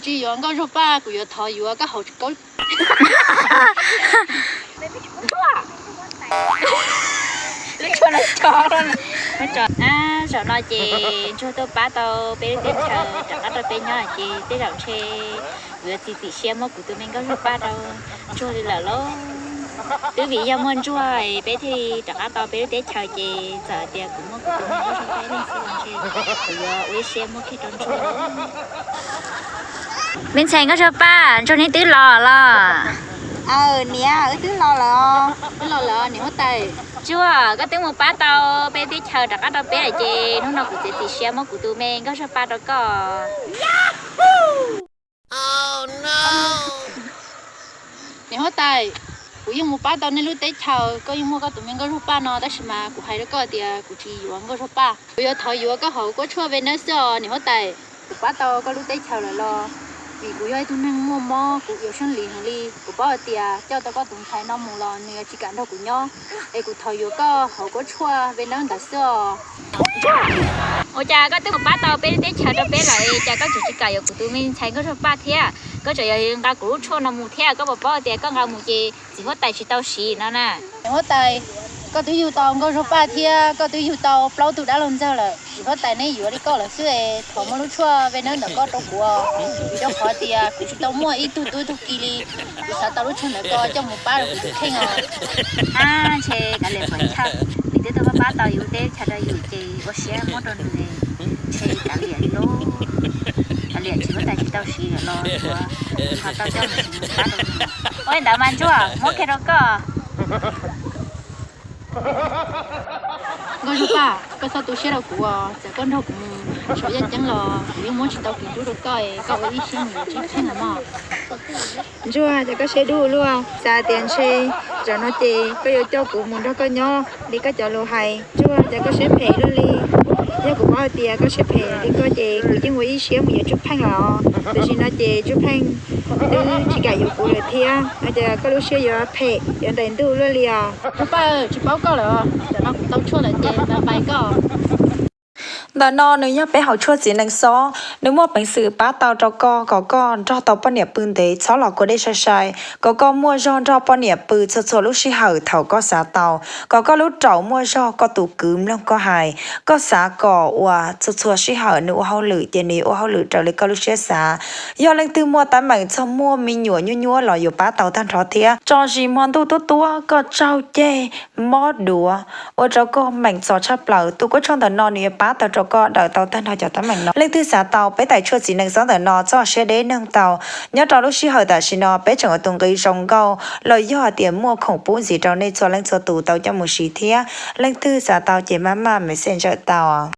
Tsis yuav Nkauj Zuag Paj, kuv yuav thov yuav Kab Haus Kaub. Zaum no ces Ntsuag tuaj pab tau peb lub teb chaws rov qab rau peb nyob ces tej zaum ntshe kuv yuav txiav txim siab muab kuv tus me Nkauj Zuag Paj rau Ntsuag li lawm lauj. Twb vim yog muaj Ntsuag peb thiaj li rov qab tau peb lub teb chaws ces txawm tias kuv muaj kuv tus me Nkauj Zuag Paj ib leeg xwb los ntshe kuv yuav ua ib siab muab kiag rau Ntsuag. Me ntxhais Nkauj Zuag Paj, Ntsuag neb twb los los? Aw niam, wb twb los lawm. Twb los lawm niam huab tais. Ntsuag, koj twb mus pab tau peb teb chaws rov qab rau peb lawm ces hnub no kuv txiav txim siab muab kuv tus me Nkauj Zuag Paj rau koj. Niam huab tais, kuv yeej mus pab tau nej lub teb chaws, koj yeej muaj koj tus me Nkauj Zuag Paj no, tab sis mas kuv hais rau koj tias kuv tsis yuav Nkauj Zuag Paj, kuv yuav thov yuav Kab Haus Kaub Tshuaj Venaub xwb os niam huab tais. Kuv pab tau koj lub teb chaws lawm los, vim kuv yog ib tug neeg muaj mob, kuv yuav siab lim heev li. Kuv paub hais tias coj tau koj tus ntxhais no mus los nws yuav tsis kam nrog kuv nyob, es kuv thov yuav Kab Haus Kaub Tshuaj Venaub ntawd xwb os. Ua cas koj twb mus pab tau peb lub teb chaws rau peb lawm es cas koj tseem tsis kam yuav kuv tus me ntxhais Nkauj Zuag Paj thiab? Koj tseem yuav nqa kuv lub tshuaj no mus thiab, koj puas paub tias koj nqa mus ces txiv huab tais tsis tau siv no na. Niam huab tais, koj twb yug tau Nkauj Zuag Paj thiab koj twb yug tau plaub tug dab laug ntxawg lawm, txiv huab tais neb yuav li koj lawm xwb es thov muab lub tshuaj Venaub ntawm koj rau kuv, vim rau qhov tias kuv tsis tau muaj ib tug tub ib tug ki li. Kuv xav tau lub tshuaj ntawm koj coj mus pab rau kuv tus kheej os. Ab, ntshe kav liam puas chawj, nws twb tuaj pab pab tau yus lub teb chaws rau yus ces ua siab muab rau nws, ntshe kav liam li lauj. Kav liam txiv huab tais tsis tau siv lawm los tsuav ho tau coj mus pab rau nws. Ua li ntawd mas Ntsuag, muab kiag rau koj. Nkauj Zuag Paj, koj txhob tu siab rau kuv os, txawm koj nrog kuv mus saum yaj ceeb los kuv yeej muab tsis tau kiv dub rau koj, koj ua ib siab mus yuav Tswv Pheej los mog. Ntsuag, cas koj siab dub luaj, xav tias ntshe zaum no ces koj yuav coj kuv mus nrog koj nyob li koj cov lus hais. Ntsuag, cas koj siab phem luaj li. Yog kuv paub hais tias koj siab phem li koj ces kuv yeej ua ib siab mus yuav Tswv Pheej los, tam sim no ces Tswv Pheej twb tsis kam yuav kuv lawm thiab, no ces koj lub siab yuav phem yuav ntais ntuj luaj li os. Zuag Paj, tsis paub koj lawm, tam no kuv tau tshuaj lawm ces bye bye koj. Ntawm no nws yog peb hauv tshuaj txiv nees xob, nws muaj peev xwm pab tau rau koj kom koj nrog tau poj niam pw ntev, txhob los kua dej sai sai, kom koj muaj zog nrog poj niam pw txhua txhua lub sij hawm thaum koj xav tau, kom koj lub raum muaj zog, koj tus kwv mloog koj hais, koj xav kom uas txhua txhua sij hawm nws ua hauj lwm ces nws ua hauj lwm raws li koj lub siab xav. Yog leej twg muaj teeb meem txog muaj me nyuam nyuaj nyuaj los yuav pab tau tag nrho thiab. Tso zis hmo ntuj tuab tuab koj tsaug ceg mob duav, ua rau koj meem txom tshaj plaws, tus kuab tshuaj ntawm no nws yuav pab tau rau koj daws tau tag nrho cov teeb meem no. Leej twg xav tau peb daim tshuaj txiv nees xob ntawm no txhob siab deb, noog tau. Nyob rau lub sij hawm tam sim no peb tseem ua tus nqi zoo nkauj los yog hais tias muaj khoom pub ntxiv rau nej txhua leej txhua tus tau coj mus siv thiab. Leej twg xav tau ces maj mam message ntawm tau.